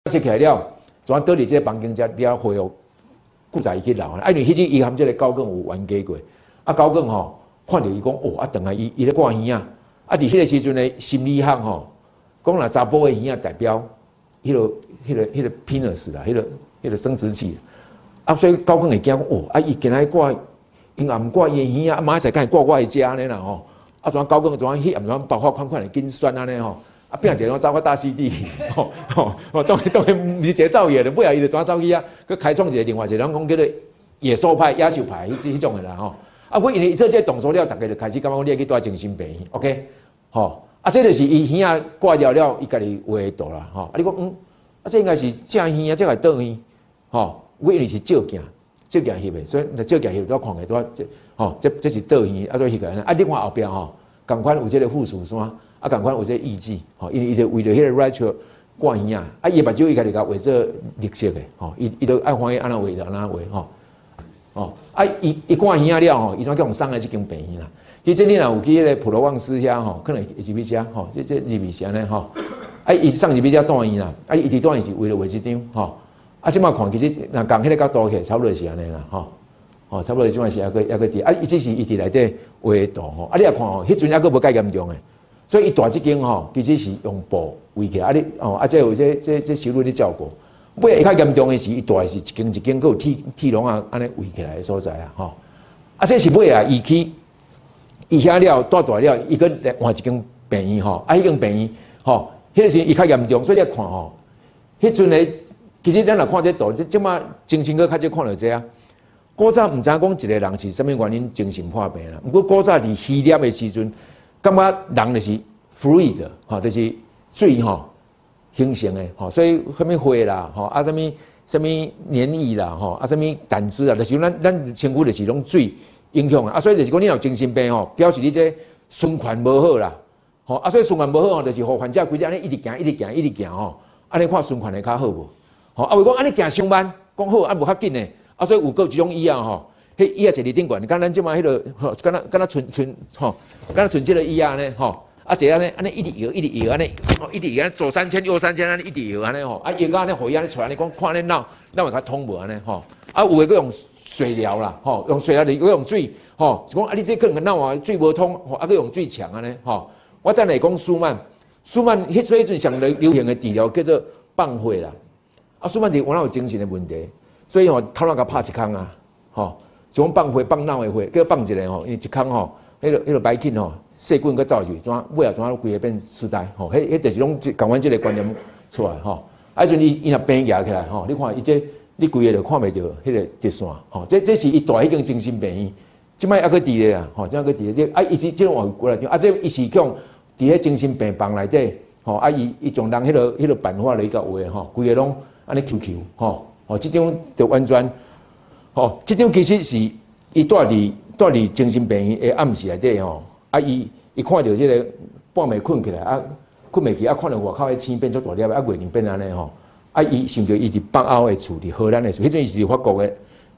切起來了，怎倒佇這個房間遮了恢復古早伊去留啊，因為彼陣伊含這個高更有冤家過，啊高更吼看著伊講哦，啊轉來伊伊咧掛耳仔，啊佇彼個時陣的心理學吼，講若查埔的耳仔代表彼個彼個彼個 penis 啦，彼個彼個生殖器，啊所以高更會驚講哦，啊伊今仔掛，伊也毋掛伊的耳仔，啊明仔載敢會掛我的遮按呢啦吼，啊怎高更怎彼暗怎包括款款的緊選按呢吼。啊，變一個走較大溪地，吼吼吼，當然當然毋是一個走去的，尾後伊就怎走去啊？閣開創一個另外一個人講叫做野獸派、野獸派彼彼種的啦吼。啊，我因為伊做這個動作了，逐家就開始感覺講你愛去蹛精神病院，OK？吼，啊，這就是伊耳仔掛掉了，伊家己畫的圖啦，吼。啊，你講嗯，啊，這應該是正耳啊，這個倒耳，吼，我因為是照鏡，照鏡翕的，所以照鏡翕都看起來這，吼，這這是倒耳，啊，所以翕起來。啊，你看後壁吼，仝款有這個富士山。啊，仝款有這個藝伎，吼，因為伊就為著彼個 Rachel 掛耳仔，啊，伊目睭伊家己共畫做綠色的，吼，伊伊都愛歡喜按怎畫就按怎畫，吼，哦，啊，伊伊掛耳仔了吼，伊怎叫予送來這間病院啦？其實你若有去彼個普羅旺斯遐吼，可能會入去遮，吼，這這入去是按呢吼，啊，伊送入去遮住院啦，啊，伊佇住院是為了畫這張，吼，啊，這擺看其實若仝彼個角度起來，差不多是按呢啦，吼，吼，差不多這擺是猶閣猶閣佇，啊，伊只是伊佇內底畫的圖吼，啊，你若看吼，彼陣猶閣無蓋嚴重的。所以伊蹛這間吼，其實是用布圍起來，啊你哦，啊這有這這這修女咧照顧。尾仔較嚴重的是，伊蹛的是一間一間，閣有鐵鐵籠仔按呢圍起來的所在啊，吼。啊，這是尾仔伊去伊遐了蹛大了，伊閣來換一間病院吼，啊，彼間病院吼，彼個時伊較嚴重，所以你看吼，彼陣的其實咱若看這圖，這這馬精神科較少看著這啊。古早毋知影講一個人是啥物原因精神破病啦，毋過古早佇希臘的時陣，感覺人就是 fluid 吼，就是水吼形成的吼，所以啥物血啦吼，啊啥物啥物黏液啦吼，啊啥物膽汁啊，就是咱咱身軀就是攏水影響啊，所以就是講你若有精神病吼，表示你這循環無好啦，吼啊，所以循環無好吼，就是予患者規日按呢一直行，一直行，一直行吼，按呢看循環會較好無？吼啊，為講按呢行傷慢，講好啊無較緊的，啊所以有閣有一種椅仔吼。彼椅仔坐佇頂懸，敢咱這馬彼個吼，敢若敢若賰賰吼，敢若賰這個椅仔按呢吼，啊坐按呢按呢一直搖一直搖按呢，一直搖，左三圈右三圈按呢一直搖按呢吼，啊搖到按呢予伊按呢出來，按呢講看按呢腦腦會較通無按呢吼，啊有的閣用水療啦，吼，用水療就是閣用水，吼，是講啊你這可能腦啊水無通，啊閣用水牆按呢吼。我等下講舒曼，舒曼彼陣上流流行的治療叫做放血啦，啊舒曼是原來有精神的問題，所以吼頭腦共拍一空啊，吼。就講放血放腦的血，叫放一个吼，因為一空吼，彼個彼個白菌吼，細菌閣走入去，怎尾後怎規个變痴呆吼，彼彼就是攏仝款這個觀念出來吼。啊，彼陣伊伊若病嚴起來吼，你看伊這你規个就看袂著彼個直線吼，這這是伊蹛彼間精神病院，這擺猶閣佇咧啊，吼，這猶閣佇咧，啊，伊是這種換過來啊，這伊是講佇咧精神病房內底，吼，啊，伊伊將人彼個彼個版畫來共畫吼，規个攏按呢球球吼，吼，這張就完全。吼，這張其實是伊蹛佇蹛佇精神病院的暗時內底吼，啊伊伊看著這個半暝睏起來啊，睏袂去啊，看著外口彼星變足大粒，啊月亮變按呢吼，啊伊想著伊佇北歐的厝，佇荷蘭的厝，彼陣伊是佇法國的，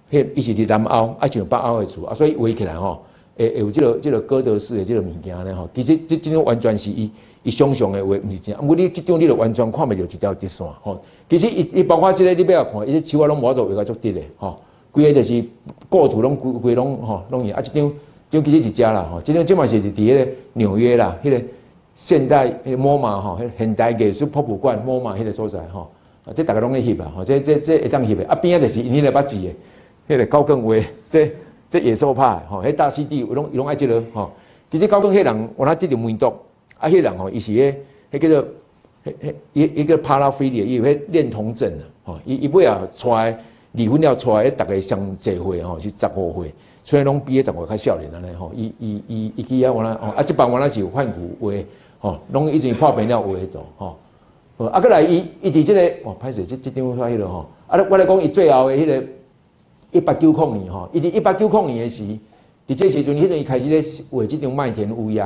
彼伊是佇南歐，啊像北歐的厝，啊所以畫起來吼，會會有這個這個哥德式的這個物件呢吼，其實這這張完全是伊伊想象的畫，毋是真。毋過你這張你就完全看袂著一條直線吼。其實伊伊包括這個你欲來看，伊這樹仔攏無法度畫甲足直的吼。規个就是構圖攏規規攏吼攏伊啊，這張這張其實佇遮啦吼，這張這嘛是佇彼個紐約啦，彼個現代彼個 MoMA 吼，彼個現代藝術博物館 MoMA 彼個所在吼，啊，這逐家攏咧翕啦吼，這這這會當翕的，啊邊仔就是𪜶彼個捌字的，彼個高更畫，這這野獸派吼，彼大溪地伊攏伊攏愛這個吼。其實高更彼人原來得著梅毒，啊，彼人吼伊是彼彼叫做彼彼伊伊叫 paraphilia，伊有彼戀童症啊，吼，伊伊尾仔娶離婚了，娶彼逐个上濟歲吼是15歲，雖然攏比彼十五較少年按呢吼，伊伊伊伊去遐原來吼，啊這擺原來是有梵谷畫吼，攏以前破病了畫的圖吼，啊閣來伊伊佇這個哦，歹勢這這張遐彼個吼，啊我來講伊最後的彼個1890年吼，伊佇一八九零年的時，佇這時陣，彼陣伊開始咧畫這張麥田烏鴉，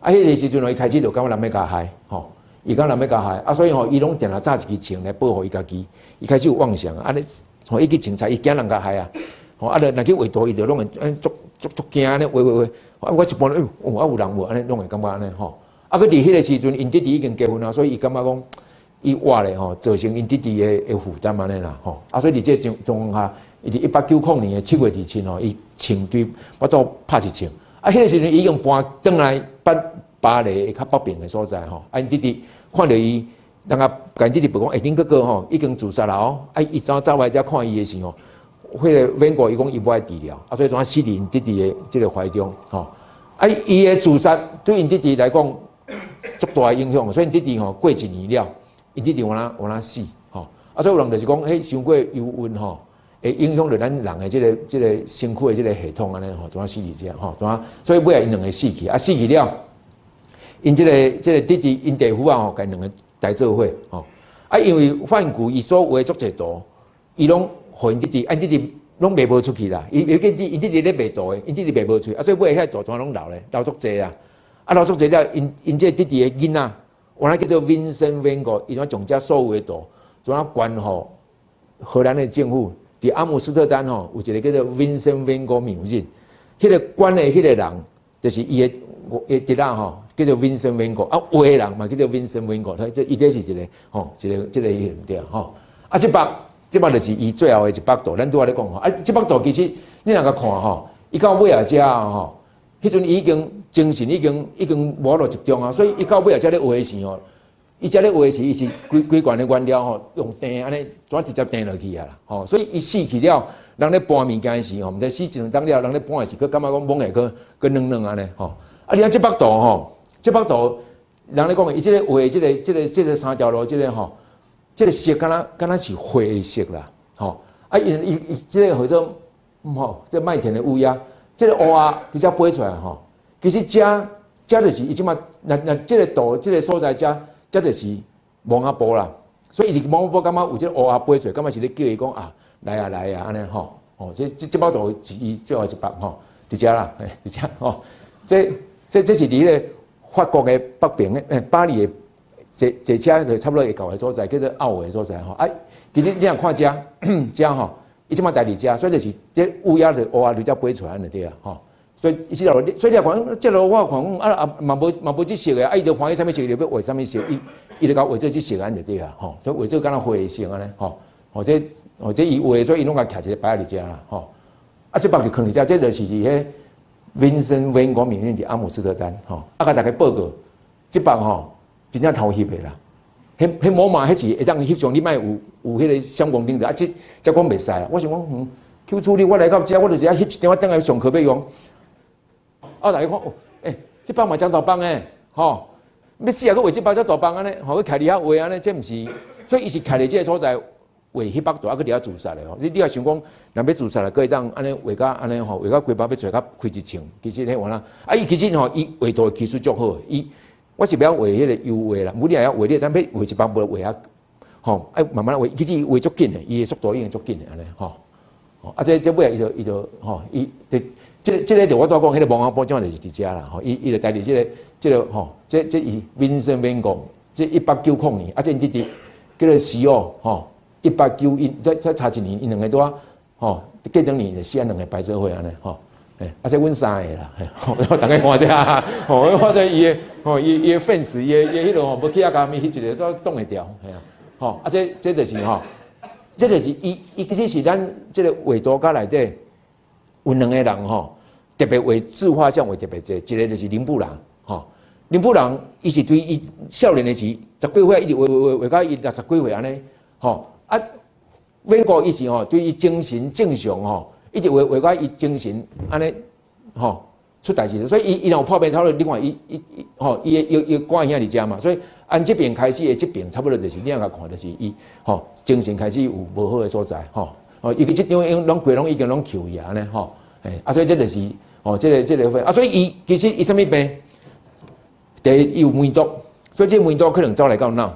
啊，彼個時陣伊開始就感覺人欲共害吼，伊感覺人欲共害，啊，所以吼，伊攏定定紮一支槍來保護伊家己，伊開始有妄想，按呢，吼，伊去種菜，伊驚人共害啊，吼，啊，若去畫圖，伊就攏會足足足驚按呢畫畫畫，啊，我一般，哎喲，啊有人無按呢，攏會感覺按呢吼，啊，閣佇彼個時陣，𪜶弟弟已經結婚啊，所以伊感覺講，伊活咧吼，造成𪜶弟弟的負擔按呢啦吼。啊，所以佇這個狀況下，伊佇1890年7月27吼，伊槍對腹肚拍一槍。啊，彼個時陣伊已經搬轉來巴黎較北邊的所在吼。啊，𪜶弟弟看著伊，人共共弟弟報講，欸，恁哥哥吼已經自殺啦哦。啊，伊怎走來遮看伊的時吼，彼個梵谷伊講伊無愛治療，啊，所以怎死佇𪜶弟弟的這個懷中吼。啊，伊的自殺對𪜶弟弟來講足大的影響，所以𪜶弟弟吼過一年了，𪜶弟弟予若死吼。啊，所以有人就是講，彼傷過憂鬱吼，會影響著咱人的這個身軀的這個系統按呢吼，怎死佇遮吼，怎所以尾仔𪜶兩個死去，啊死去了，𪜶這個弟弟𪜶弟婦仔吼，共兩個刣做伙吼。啊，因為梵谷伊所畫足濟圖，伊攏予𪜶弟弟，啊𪜶弟弟攏賣無出去啦。伊伊𪜶弟弟咧賣圖的，𪜶弟弟賣無出去，啊，所以尾仔遐圖全攏留咧，留足濟啊。啊，留足濟了，𪜶這個弟弟的囡仔，原來叫做 Vincent Van Gogh，伊怎將遮所有的圖，怎捐予荷蘭的政府？佇阿姆斯特丹吼，有一個叫做 Vincent Van Gogh Museum，彼個管的彼個人，就是伊的侄仔吼，叫做 Vincent Van Gogh，啊，畫的人嘛叫做 Vincent Van Gogh，他這伊這是一個吼，一個這個彼個毋對吼。啊，這幅就是伊最後的一幅圖，咱拄仔咧講吼，啊，這幅圖其實你若共看吼，伊到尾仔遮吼，彼陣伊已經精神已經無法度集中啊，所以伊到尾仔遮咧畫的時吼，伊遮咧畫的時，伊是規規罐的原料吼，用硩按呢，怎直接硩落去啊啦，吼，所以伊死去了，人咧搬物件的時吼，毋知死一兩冬了，人咧搬的時，閣感覺講摸起閣閣軟軟按呢，吼。啊，你看這幅圖吼，這幅圖人咧講，伊這個畫這個三條路這個吼，這個色敢若是灰色啦，吼。啊，因伊這個號做吼，這麥田的烏鴉，這個烏鴉佇遮飛出來吼，其實遮就是伊這馬若若這個圖這個所在遮。這就是蒙阿波啦，所以伊佇蒙阿波感覺有這個烏鴉飛出來，感覺是咧叫伊講啊，來啊來啊，按呢吼，哦，這幅圖是伊最後一幅吼，佇遮啦，嘿，佇遮吼，這是佇彼個法國的北邊的，巴黎的坐車就差不多會到的所在，叫做奧維的所在吼。啊，其實你若看遮遮吼，伊這馬待佇遮，所以就是這烏鴉就烏鴉佇遮飛出來按呢對啊，吼。所以伊這條路，所以你若看，這路我看講啊啊嘛無嘛無這色的，啊伊就歡喜啥物色就欲畫啥物色，伊就共畫做這色按就對啊，吼，所以畫做敢若灰色按呢，吼，吼這吼這伊畫，所以伊攏共徛一個牌佇遮啦，吼。啊，這幅就囥佇遮，這就是佇彼 Vincent Van Gogh Museum 佇阿姆斯特丹，吼。啊，共大家報告，這幅吼真正偷翕的啦。彼 MoMA 彼是會當翕相，你莫有彼個閃光燈的，啊，這這講袂使啦。我想講，去處理我來到遮，我就是愛翕一張，我轉來上課欲用。啊，大家看，哦，欸，這幅嘛真大幅的，吼，欲死啊！閣畫這幅遮大幅按呢，吼，閣徛佇遐畫按呢，這毋是，所以伊是徛佇這個所在畫彼幅圖，啊，閣佇遐自殺的吼。你若想講，人欲自殺了，閣會當按呢畫甲按呢吼，畫甲規包欲揣較開一槍，其實彼原來，啊，伊其實吼，伊畫圖的技術足好的，伊我是袂曉畫彼個油畫啦，毋你若曉畫，你會知欲畫一幅無畫啊，吼，愛慢慢畫，其實伊畫足緊的，伊的速度已經足緊的按呢，吼。啊，這尾仔伊就吼，伊就這個就我拄仔講，彼個蒙阿波怎就是佇遮啦，吼，伊就待佇這個吼，這伊 Vincent Van Gogh，這1890年，啊，這𪜶弟弟叫做西奧，吼，1891，再差一年，𪜶兩個拄仔，吼，過兩年就死兩個排做伙按呢，吼，欸，啊，這阮三個啦，吼，大家看這，吼，我看這伊的，吼，伊的 fans，伊的彼落吼，無去遐共翕一個，煞擋會牢，嘿啊，吼，啊，這就是吼。這就是伊其實是咱這個畫圖家內底有兩個人吼，特別畫自畫像畫特別濟，一個就是倫布朗吼。倫布朗伊是對伊少年的時十幾歲，一直畫畫畫畫到伊六十幾歲按呢吼。啊，梵谷伊是吼對伊精神正常吼，一直畫畫到伊精神按呢吼出代誌，所以伊若有破病，差不多另外伊伊伊吼伊的伊掛兄佇遮嘛，所以按這邊開始的這邊差不多就是你若共看，就是伊吼精神開始有無好的所在吼。哦，伊這張攏規攏已經攏扣去按呢吼，欸，啊，所以這就是吼，這個啊，所以伊其實伊啥物病？第一，伊有梅毒，所以這梅毒可能走來到腦，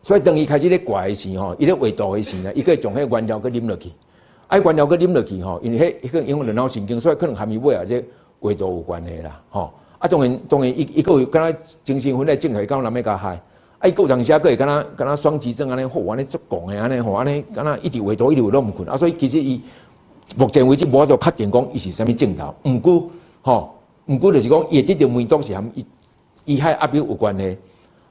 所以當伊開始咧掛的時吼，伊咧畫圖的時呢，伊閣會將彼個原料閣啉落去，啊，原料閣啉落去吼，因為彼彼個影響到腦神經，所以可能含伊尾仔這畫圖有關係啦，吼。啊，當然當然，伊閣有敢若精神分裂症，會敢若人欲共害，啊，伊閣有當時啊，閣會敢若雙極症按呢，吼，按呢足狂的按呢，吼，按呢敢若一直畫圖，一直畫攏毋睏，啊，所以其實伊目前為止無法度確定講伊是啥物症頭，毋過吼，毋過就是講伊會得著梅毒是含伊伊遐壓力有關係，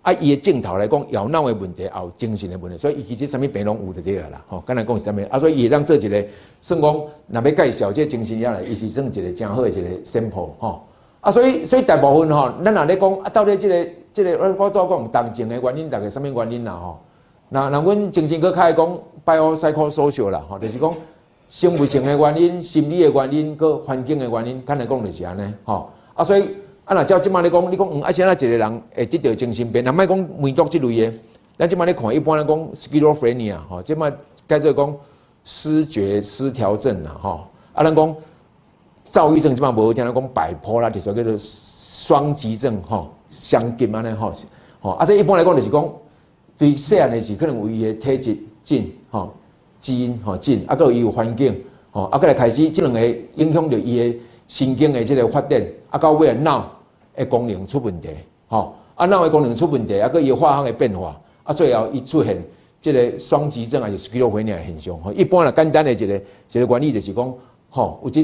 啊，啊，伊的症頭來講，有腦的問題，也有精神的問題，所以伊其實啥物病攏有就對了啦，吼，簡單講是啥物？啊，所以伊會當做一個，算講若欲介紹這個精神藥來，伊是算一個誠好的一個 sample 吼。啊，所以大部分吼，咱若咧講啊，到底這個我拄仔講同情的原因，大概啥物原因啦？吼，那阮精神科較愛講 biopsychosocial 啦，吼，就是講生物性的原因、心理的原因、閣環境的原因，簡單講就是按呢，吼。啊，所以啊，若照這擺咧講，你講啊，啥物一個人會得著精神病？若莫講梅毒這類的，咱這擺咧看，一般來講 schizophrenia 吼，這擺改做講思覺失調症啦，吼。啊，咱講躁鬱症這擺無好聽，咱講 bipolar，就是叫做雙極症，吼，雙極按呢，吼，吼。啊，這一般來講就是講，對細漢的時可能有伊的體質基吼，基因吼基，啊，閣有伊有環境，吼，啊，閣來開始這兩個影響著伊的神經的這個發展，啊，到尾腦的功能出問題，吼，啊，腦的功能出問題，啊，閣伊化學的變化，啊，最後伊出現這個雙極症還是 schizophrenia 的現象。吼，一般啦，簡單的一個原理就是講，吼，有這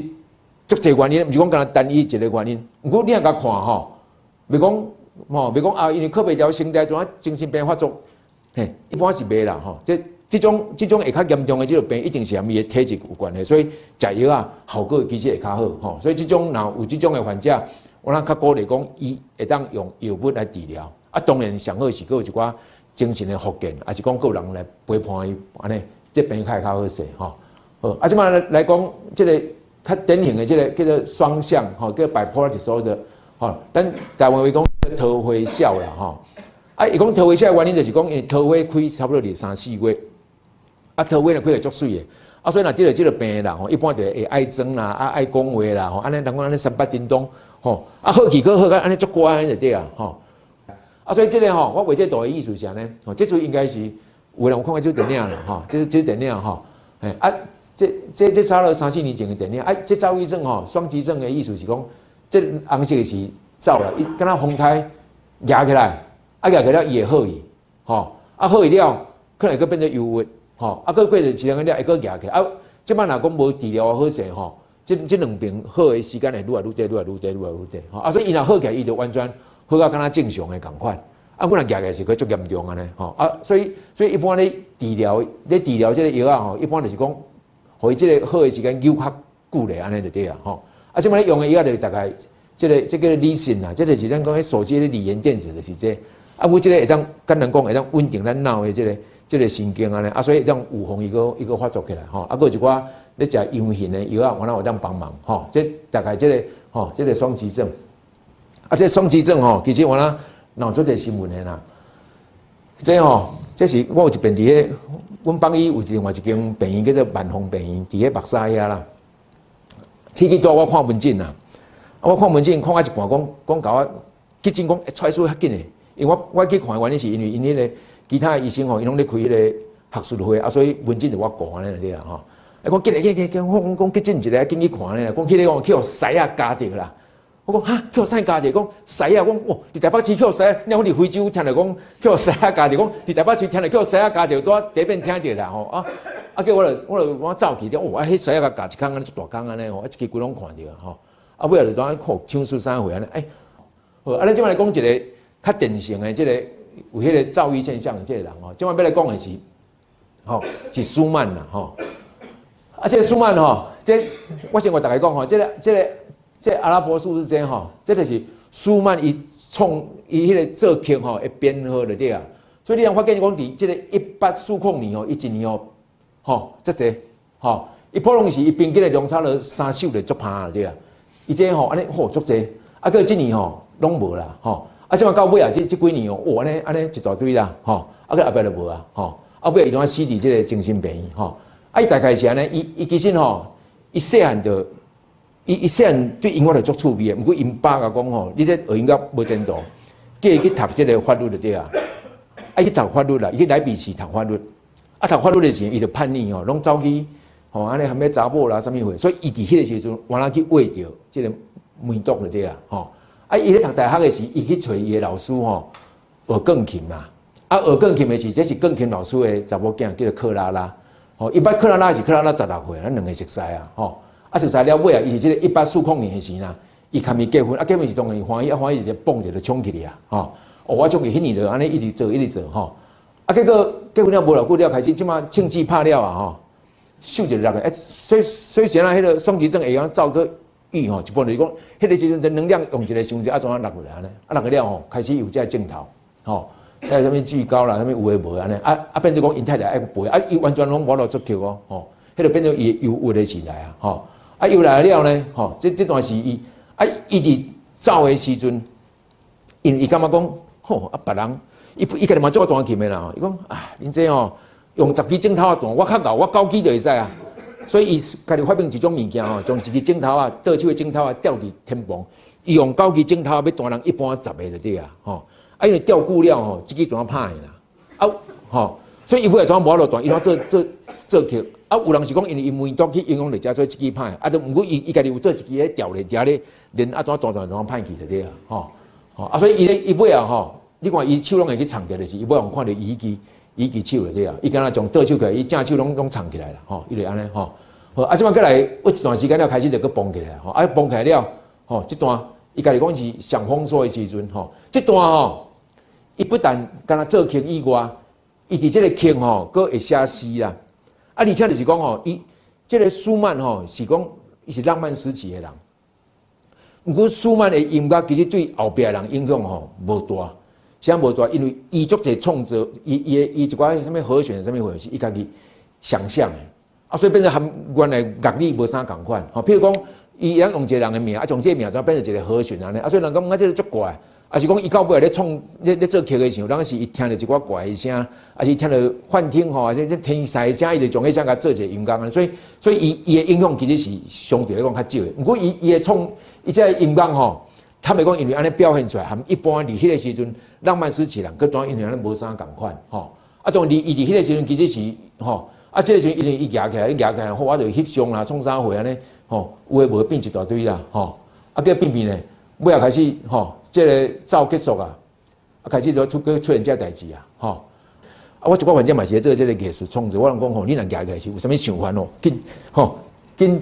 足濟原因，毋是講干焦單一一個原因。毋過你若共看吼，袂講吼，袂講啊，因為靠袂牢聲帶，怎啊精神病發作？嘿，一般是袂啦，吼，這種會較嚴重的這個病，一定是和伊的體質有關係，所以食藥啊，效果其實會較好，吼。所以這種若有這種的患者，我咱較鼓勵講，伊會當用藥物來治療。啊，當然上好是閣有一寡精神的復健，抑是講閣有人來陪伴伊，按呢，這病較會較好勢，吼。好，啊，這擺來講，這個較典型的這個叫做雙向，吼，叫 bipolar disorder，吼，咱台灣話講桃花痟啦，吼。啊，伊講桃花痟的原因就是講，因為桃花開差不多佇三四月。啊，桃花若開會足媠的，啊，所以若得著這個病的人吼，一般就會愛裝啦，啊，愛講話啦，吼，按呢人講按呢三八叮當，吼，啊，好去閣好甲按呢足乖就對啊，吼，啊，所以這個吼，我畫這圖的意思是按呢，吼，這陣應該是有人有看過這電影啦，吼，這電影吼，嘿，啊，這差不多三四年前的電影，啊，這躁鬱症吼，雙極症的意思是講，這紅色的是走啦，伊敢若風颱壓起來，啊，壓起來伊會好去，吼，啊，好去了，可能會閣變做憂鬱。吼，啊，閣過一兩個了會閣壓起來，啊，這擺若講無治療好勢吼，這兩邊好的時間會愈來愈短，愈來愈短，愈來愈短，吼，啊，所以伊若好起來，伊就完全好甲敢若正常的仝款，啊，阮若壓起來是閣足嚴重按呢，吼，啊，所以一般咧治療這個藥仔吼，一般就是講，予伊這個好的時間久較久咧，按呢就對啊，吼，啊，這擺咧用的藥就是大概這個理性啦，這個是咱講彼手機的鋰鹽電池就是這個，啊，阮這個會當簡單講會當穩定咱腦的這個神經按呢，啊，所以這種有予伊閣發作起來吼，啊，閣有一寡咧食陽性的藥仔，原來會當幫忙吼，這大概這個吼，這個雙極症，啊，這雙極症吼，其實原來有足濟新聞的啦，這吼，這是我有一遍佇彼，阮北醫有另外一間病院叫做萬芳病院，佇彼白沙遐啦。去去拄我看門診啦，啊，我看門診看到一半，講講共我急診講出事較緊的，因為我去看的原因是因為𪜶彼個其他的醫生吼，𪜶攏咧開彼個學術會，啊，所以門診就我顧按呢對啦吼。啊，講緊來緊緊緊，我講講急診一個，緊去看呢，講彼個講去予獅仔咬著啦。我講哈，去予啥咬著？講獅仔，講哇，佇台北市去予獅仔，你講佇非洲聽著講去予獅仔咬著，講佇台北市聽著去予獅仔咬著，拄仔第一遍聽著啦吼啊啊！叫我就我走去，哦，啊，彼獅仔共咬一空按呢，足大空按呢吼，啊，一支規攏看著吼。啊，尾仔就怎看搶出啥貨按呢？欸，好，啊，咱這擺來講一個較典型的這個有彼個躁鬱現象的這個人吼，這擺欲來講的是，吼，是舒曼啦吼。啊，這個舒曼吼，這我先共大家講吼，這個阿拉伯數字這吼，這就是舒曼伊創伊彼個作曲吼的編號就對啊。所以你通發現講佇這個1840年吼，伊一年吼，吼，遮濟吼，伊普通時伊平均的量差不多三首就足拍對啊。伊這吼按呢吼足濟，啊，閣這年吼攏無啦吼。啊，這擺到尾啊，這幾年哦，哇，按呢按呢一大堆啦，吼，啊，閣後壁就無啊，吼，啊，尾伊怎啊死佇這個精神病院吼。啊，伊大概是按呢，伊其實吼，伊細漢就，伊細漢對音樂就足趣味的，毋過𪜶爸共講吼，你這學音樂無前途，叫伊去讀這個法律就對啊。啊，伊去讀法律啦，伊去萊比錫讀法律，啊，讀法律的時陣，伊就叛逆吼，攏走去吼，按呢含欲查某啦，啥物貨，所以伊佇彼個時陣，原來去挖著這個梅毒就對啊，吼。啊，伊咧讀大學的時，伊去揣伊的老師吼學鋼琴啦。啊，學鋼琴的時，這是鋼琴老師的查某囝，叫做克拉拉。吼，伊捌克拉拉是克拉拉16歲，咱兩个熟似啊，吼。啊，熟似了尾啊，伊是這個1840年的時啦，伊共伊結婚，啊，結婚時當然歡喜，啊歡喜就蹦一個衝起來啊，吼。哦，我將伊彼年就按呢一直做一直做吼。啊，結果結婚了無偌久了，開始這馬唱機拍了啊吼，手就落去，欸，所以現在彼个雙極症會曉走去鬱吼，一般就是講，彼个時陣的能量用一个傷濟，啊，怎啊落落來按呢？啊，落去了吼，開始有這个症頭，吼，啥物懼高啦，啥物有的無按呢？啊啊，變做講𪜶太太愛陪，啊，伊完全攏無法度作曲哦，吼，彼个變做伊的憂鬱的時代啊，吼，啊，憂來了呢，吼，這段是伊，啊，伊佇走的時陣，因為伊感覺講，吼，啊，別人。伊家己嘛做彈琴的啦，伊講啊，恁這吼用10支指頭仔彈，我較𠢕，我9支就會使啊。所以伊家己發明一種物件吼，將一支指頭仔，倒手的指頭仔吊佇天棚，伊用9支指頭仔欲彈人一般10个就對啊，吼。啊，因為吊久了吼，這支怎啊歹啦？啊，吼，所以伊尾仔怎無法度彈，伊怎做曲？啊，有人是講因為伊梅毒去影響著遮，所以這支歹。啊，都毋過伊家己有做一支咧調咧，佇遐咧練啊，怎彈彈怎歹去就對啊，吼。吼啊，所以伊咧伊尾仔吼。你看伊手攏會去藏起來，就是伊尾予人看著伊彼支手就對啊，伊敢若將倒手起來，伊正手攏藏起來啦，吼，伊就按呢吼。好，啊，這擺過來，有一段時間了，開始就閣膨起來，吼，啊，膨起來了，吼，這段伊家己講是上豐收的時陣，吼，這段吼，伊不但敢若做曲以外，伊佇這个曲吼，閣會寫詩啦。啊，而且就是講吼，伊這个舒曼吼是講伊是浪漫時期的人，毋過舒曼的音樂其實對後壁的人影響吼無大。啥無大，因為伊足濟創作，伊一寡啥物和弦啥物貨是伊家己想象的，啊，所以變成和原來樂理無啥仝款。吼，譬如講，伊會當用一個人的名，啊，將這个名怎變成一個和弦按呢，啊，所以人感覺這个足怪，啊是講伊到尾咧創咧做曲的時候，當時伊聽著一寡怪的聲，啊是聽著幻聽吼，啊這天使的聲，伊就將彼聲共做一個音樂，所以伊的影響其實是相對來講較少的。毋過伊的創伊這个音樂吼。他們講，因為按呢表現出來，和一般佇彼个時陣浪漫時期人，閣怎因為按呢無啥仝款，吼。啊，當然伊佇彼个時陣其實是吼，啊，這个時陣因為伊舉起來，伊舉起來，好，我就翕相啦，創啥貨按呢，吼，有的無的變一大堆啦，吼。啊，結果變變呢，尾仔開始吼，這个走結束啊，啊，開始就閣出現這代誌啊，吼。啊，我一寡患者嘛是咧做這个藝術創作，我攏講吼，你若舉起來是有啥物想法哦，緊吼，緊。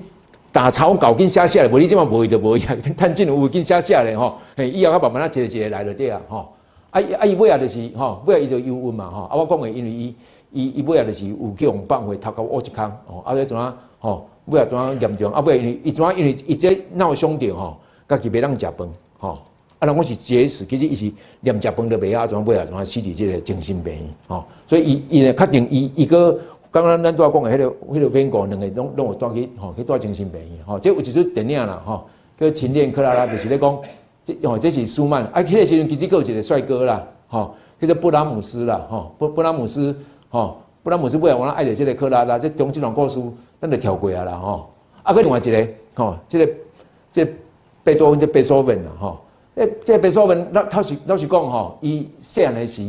打草稿緊寫寫咧，無你這馬無伊就無伊啊，趁進有緊寫寫咧吼，嘿，以後較慢慢仔一个一个來就對啊，吼。啊啊，伊尾仔就是吼，尾仔伊就憂鬱嘛，吼。啊，我講的，因為伊尾仔就是有去予放血，頭殼烏一空，吼。啊，這怎啊，吼，尾仔怎啊嚴重？啊，尾仔因為伊怎因為伊這鬧傷著吼，家己袂當食飯，吼。啊，人講是節食，其實伊是連食飯都袂曉，怎尾仔怎啊死佇這个精神病院，吼。所以伊伊呢確定伊伊閣。剛剛咱拄仔講的彼个梵高，兩个攏有帶去吼去帶精神病院吼。這有一齣電影啦吼，叫《情戀克拉拉》，就是咧講，這吼這是舒曼啊。彼个時陣其實閣有一个帥哥啦，吼，叫做布拉姆斯啦，吼，布拉姆斯吼，布拉姆斯尾仔原來愛著這个克拉拉，這中這段故事咱就跳過啊啦吼。啊，閣另外一个吼，這个貝多芬，這貝多芬啦吼，欸，這個貝多芬老實講吼，伊細漢的時，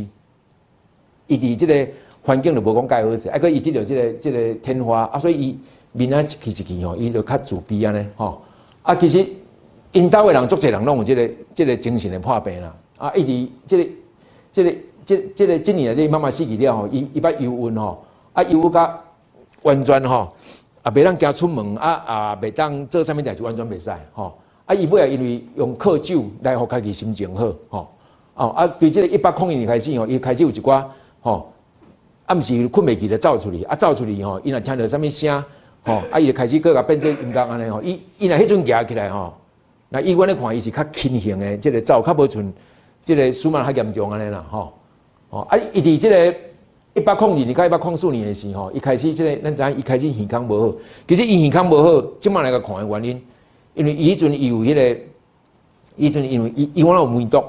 伊佇這个環境就無講蓋好勢，啊，閣伊得著這个天花，啊，所以伊面仔一起一起吼，伊就較自卑按呢吼。啊，其實𪜶兜的人足濟人攏有這个精神的破病啦。啊，一直這個這年來，這媽媽死去了吼，伊捌憂鬱吼，啊，憂鬱甲完全吼，啊，袂當行出門，啊啊，袂當做啥物代誌，完全袂使吼。啊，伊尾仔因為用靠酒來予家己心情好吼。哦，啊，對這個1801年開始吼，伊開始有一寡吼。暗時睏袂去就走出去，啊走出去吼，伊若聽著啥物聲，吼，啊伊就開始閣共變做音樂按呢吼，伊若彼陣舉起來吼，那以阮咧看伊是較輕型的，這个走較無像這个舒曼較嚴重按呢啦，吼，吼，啊伊佇這个1802年到1804年的時吼，伊開始這个咱知影伊開始耳孔無好，其實伊耳孔無好，這馬來共看的原因，因為伊彼陣伊有彼个，伊彼陣因為伊原來有梅毒，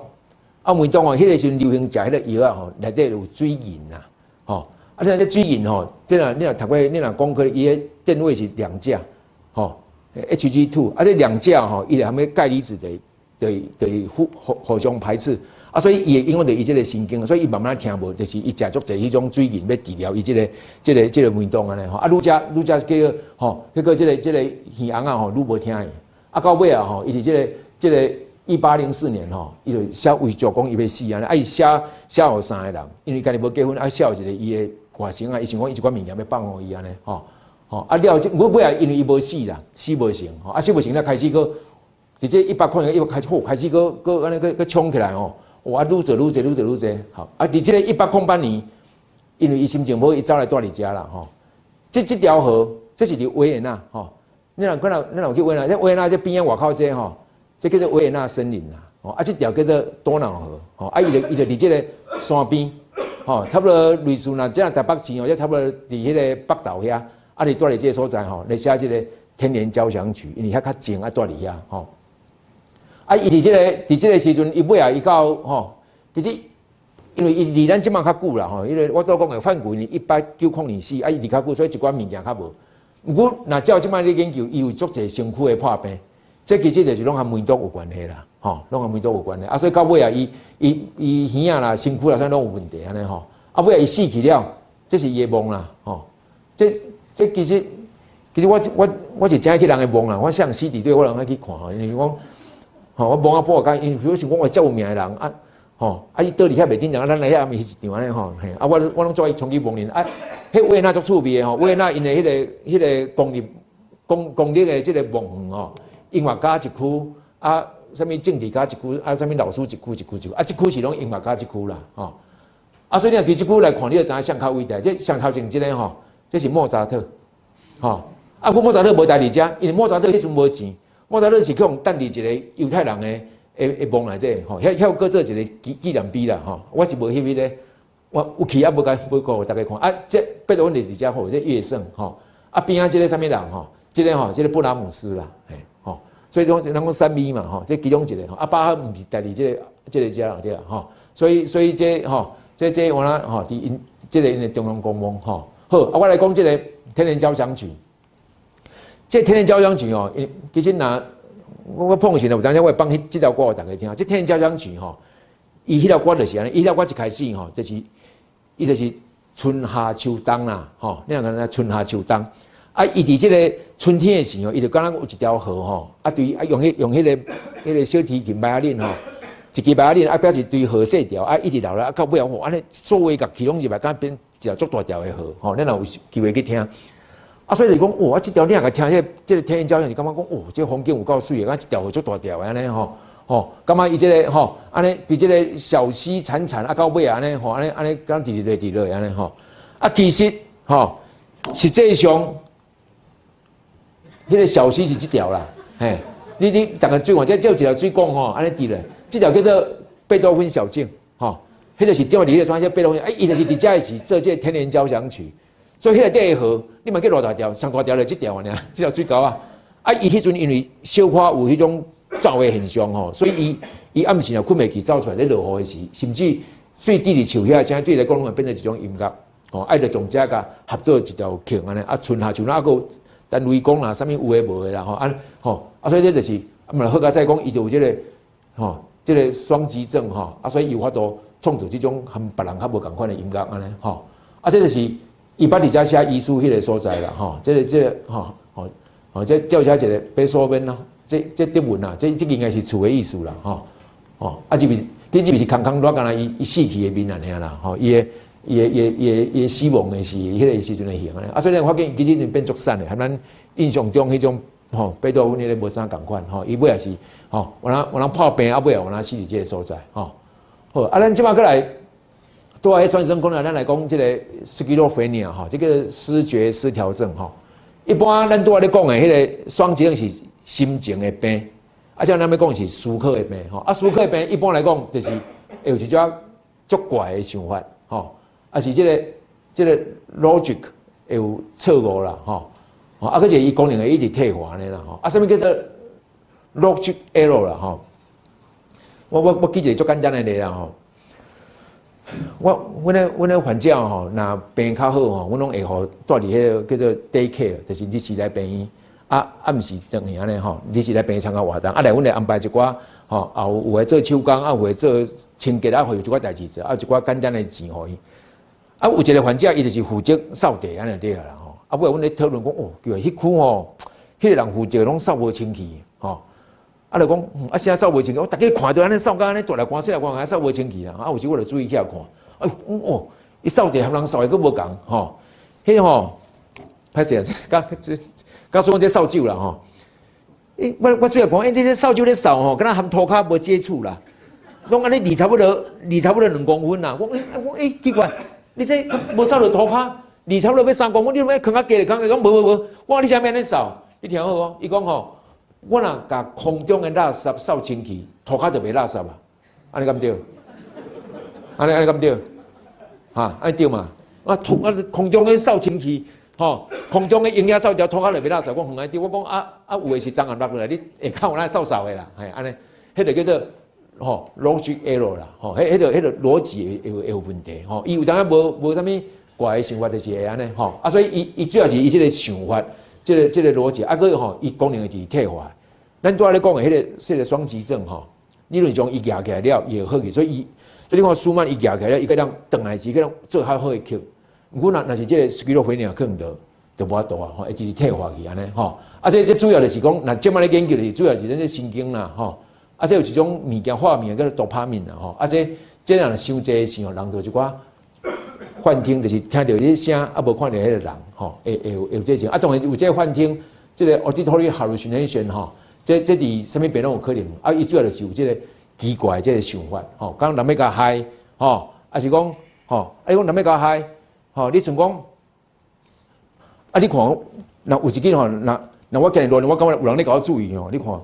啊梅毒吼，彼个時陣流行食彼个藥仔吼，內底有水銀啊。吼，啊！你若這水銀吼，這若你若讀過，你若講過，伊的電位是兩價，吼，Hg2，啊，這兩價吼，伊會含鈣離子的互相排斥，啊，所以伊會影響著伊這个神經，所以伊慢慢聽無，就是伊食足濟彼種水銀欲治療伊這個梅毒按呢吼，啊，愈食愈食結果吼，結果這個耳尪仔吼愈無聽去，啊，到尾啊吼，伊佇這個1804年吼，伊就寫遺囑講伊欲死按呢，啊，伊寫予三个人，因為家己無結婚，啊，寫予一個伊的外甥啊，伊想講伊一寡物件欲放予伊按呢，吼吼，啊了，這我尾仔因為伊無死啦，死無成，吼，啊死無成了開始閣，佇這1800年一開始，開始閣閣按呢閣閣衝起來吼，哇，愈做愈濟，愈做愈濟，好。啊，佇這个1808年，因為伊心情無好，伊走來蹛佇遮啦，吼。這條河，這是佇維也納，吼。你若可能，你若有去維也納，這維也納這邊仔外口這吼，這叫做維也納森林啦，吼。啊，這條叫做多瑙河，吼。啊，伊就佇這个山邊，吼，差不多類似若這台北市吼，這差不多佇彼个北投遐，啊，你蹛佇這个所在吼，來寫這个天然交響曲，因為遐較靜，啊，蹛佇遐，吼。啊，伊佇這个時陣，伊尾仔伊到吼，其實因為伊離咱這馬較久啦吼，因為我拄講的梵谷1890年死，啊，伊離較久，所以一寡物件較無。毋過，若照這擺咧研究，伊有足濟身軀的破病，這其實就是攏和梅毒有關係啦，吼，攏和梅毒有關係。啊，所以到尾啊，伊耳仔啦、身軀啦，啥攏有問題按呢吼。啊，尾仔伊死去了，這是伊的墓啦，吼。這其實我是真愛去人的墓啦，我像死佇佗，我攏愛去看吼，因為講。吼，我墓仔破甲，因為我想講我遮有名的人啊，吼，啊伊倒佇遐袂頂人，啊咱來遐毋是一場按呢吼，嘿，啊我攏做愛衝去墓裡，啊，彼維也納足趣味的吼，維也納𪜶的彼个公立的這个墓園吼，音樂家一區，啊，啥物政治家一區，啊，啥物老師一區一區一區，啊，這區是攏音樂家這區啦，吼，啊，所以你若佇這區來看，你就知影誰較偉大。這上頭前這个吼，這是莫扎特，吼，啊，毋過莫扎特無待佇遮，因為莫扎特彼陣無錢。莫扎特是去予擲佇一个猶太人的墓內底，吼，遐閣做一个紀念碑啦，吼。我是無翕彼个，我有去啊，無共無予大家看。啊，這貝多芬就是遮吼，這樂聖吼。啊，邊仔這个啥物人吼？這个吼，這个布拉姆斯啦，嘿，吼。所以講，人講三咪嘛，吼，這其中一个吼。啊，巴赫毋是待佇這个遮對啊，吼。所以這吼，這我啦吼，佇𪜶這个𪜶的中央公墓吼。好，啊，我來講這个天然交響曲。這天然交響曲哦，其實若我碰時有當時我會放彼這條歌予大家聽。這天然交響曲吼，伊彼條歌就是按呢，伊彼條歌一開始吼，就是伊就是春夏秋冬啦，吼，你若看春夏秋冬，啊，伊佇這个春天的時候，伊就敢若有一條河吼，啊，對，啊用彼用彼個小提琴 violin 吼，一支 violin 啊，表示對和細調，啊，一直流來，啊，到尾吼，按呢所有樂器攏入來，敢變一條足大條的河，吼，你若有機會去聽。啊，所以就講，哇！啊，這條你若聽這個天然交響，你感覺講，哦，這個風景有夠媠的，敢一條河足大條的按呢吼，吼，感覺伊這個吼，按呢佇這個小溪潺潺，啊，到尾按呢吼，按呢按呢，敢直直落直落按呢吼，啊，其實吼，實際上，彼個小溪是這條啦，嘿，你逐家注意看，這有一條水管吼，按呢直落，這條叫做貝多芬小徑，吼，彼個是正佇彼個山貝多芬，哎，伊就是佇遮時做這個天然交響曲。所以彼个底河，你嘛叫偌大條，上大條就這條爾，這條水溝啊。啊，伊彼陣因為小可有彼種走的現象吼，所以伊暗時若睏袂去走出來咧落雨的時，甚至水滴佇樹遐，啥對來講攏會變成一種音樂，吼，愛著從遮共合做一條曲按呢，啊，春夏秋冬啊，閣有單位講啦，啥物有的無的啦，吼，啊，吼，啊，所以這就是，啊，嘛好佳哉講，伊就有這个，吼，這个雙極症吼，啊，所以伊有法度創造這種和別人較無仝款的音樂按呢，吼，啊，這就是。伊捌佇遮寫遺書彼个所在啦，吼，這個吼吼吼，這照寫一个貝多芬咯，這德文啊，這應該是厝的意思啦，吼，吼，啊，這邊這這邊是空空落，敢若伊死去的面按呢啦，吼，伊的死亡的是彼个時陣的形啊，所以咱發現其實是變足散的，和咱印象中彼種吼貝多芬彼个無啥仝款，吼，伊尾也是吼，有人破病啊，尾有人死佇這个所在，吼，好，啊，咱這擺閣來。對啊，傳聲功能，咱來講這个 schizophrenia 吼，這个思覺失調症吼。一般咱拄仔咧講的彼个雙極症是心情的病，啊，像咱欲講是思考的病吼。啊，思考的病一般來講就是會有一種足怪的想法吼，啊是這個 logic 會有錯誤啦吼。啊，閣一個伊功能會一直退化呢啦吼。啊，啥物叫做 logic error 啦吼？我舉一个足簡單的例啦吼。阮的患者吼，若病較好吼，阮攏會予蹛佇彼个叫做 day care，就是日時來病院，啊暗時轉去按呢吼，日時來病院參加活動，啊來阮會安排一寡吼，啊有的做手工，啊有的做清潔，啊會有一寡代誌做，啊有一寡簡單的錢予伊。啊有一个患者，伊就是負責掃地按呢對啦吼。啊尾阮咧討論講，哦，叫彼區吼，彼个人負責攏掃無清氣吼。啊，就講，啊，啥掃無清氣？我逐家看著按呢掃甲按呢大粒汗，細粒汗，還掃無清氣啦。啊，有時我就注意起來看，哎喲，哦，伊掃地和人掃的閣無仝吼。彼吼，歹勢啊，甲這甲說講這掃帚啦吼。欸，我最後講，欸，你這掃帚咧掃吼，敢若和塗跤無接觸啦。攏按呢離差不多，離差不多2公分啦。我欸，我欸，奇怪，你這無掃著塗跤，離差不多欲3公分，你欲囥較低咧，囥較講無無無，我講你啥物按呢掃？你聽好無？伊講吼，我若共空中的垃圾掃清氣，塗跤就袂垃圾啊。按呢敢對？按呢按呢敢對？哈，按呢對嘛？啊塗啊空中的掃清氣，吼，空中的營養掃掉，塗跤就袂垃圾。我講按呢對，我講啊啊有的是髒啊落落來，你下跤有哪掃掃的啦？嘿，按呢，彼個叫做吼 logic error 啦，吼，彼彼個彼個邏輯會會有問題，吼，伊有當仔無無啥物怪的想法，就是會按呢，吼，啊，所以伊伊主要是伊這個想法，這個這個邏輯，啊，閣吼，伊功能會佇退化。咱拄仔咧講的彼個彼個雙極症吼，理論上伊舉起來了，伊會好去，所以伊，所以你看舒曼伊舉起來了，伊閣當轉來時，閣當做較好的曲。毋過若若是這個 schizophrenia 可能就就無法度啊，吼，會一直退化去按呢，吼。啊，這這主要就是講，若這擺咧研究就是主要是咱這神經啦，吼。啊，這有一種物件化名叫做多巴胺啦，吼。啊，這這若傷濟的時候，人就一寡幻聽，就是聽著彼聲，啊，無看著彼個人，吼，會會有會有這種。啊，當然有這個幻聽，這個 auditory hallucination 吼，這這佇啥物病攏有可能。啊，伊主要就是有這個奇怪這個想法，吼，講人欲共害，吼，啊是講，吼，啊伊講人欲共害，吼，你像講，啊你看，若有一支吼，若若我今日亂，我感覺有人咧共我注意吼，你看我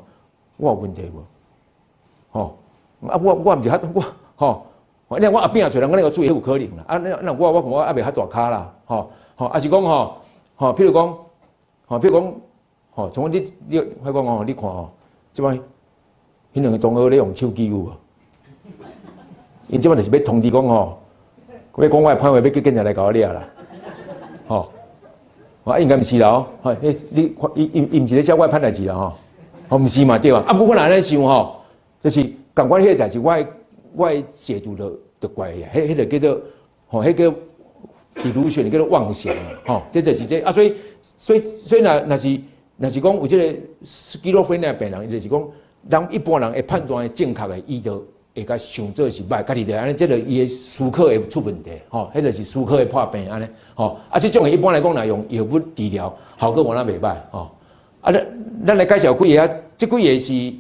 有問題無？吼，啊我我毋是較我吼，你若我後壁揣人按呢共注意，彼有可能啦。啊，那那我我看我猶未較大跤啦，吼吼，啊是講吼吼，譬如講，吼譬如講，吼，像你你我講吼，你看吼，這擺彼兩個同學咧用手機有無？𪜶這擺就是欲通知講吼，欲講我的歹話，欲叫警察來共我掠啦，吼，啊應該毋是啦哦，吼，你你伊伊伊毋是咧寫我的歹代誌啦吼，吼毋是嘛對啊，啊毋過我若按呢想吼，就是仝款彼個代誌，我我的解讀就就怪啊，彼彼個叫做吼，彼個 delusion 叫做妄想啊，吼，這就是這啊，所以所以所以若若是若是講有這個 schizophrenia 病人，就是講人一般人會判斷的正確的，伊就會共想做是䆀，家己就按呢，這個伊的思考會出問題，吼，彼個是思考會破病按呢，吼，啊，這種的一般來講，若用藥物治療，效果無那袂䆀，吼，啊，咱咱來介紹幾個啊，這幾個是。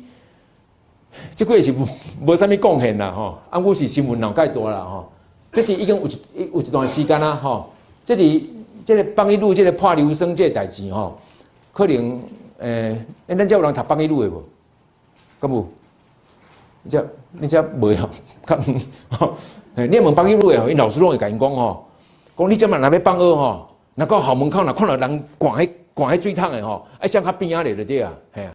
這幾個是無無啥物貢獻啦，吼！啊，我是新聞鬧蓋大啦，吼！這是已經有一有一段時間啦，吼！這是這個邦一路這個潑硫酸這個代誌吼，可能欸，咱遮有人讀邦一路的無？敢有？你遮你遮無哦？較吼？你問邦一路的，𪜶老師攏會共𪜶講吼，講你這擺若欲放學吼，若到校門口若看著人掛彼掛彼水桶的吼，愛閃較邊仔咧就對啊，嘿啊。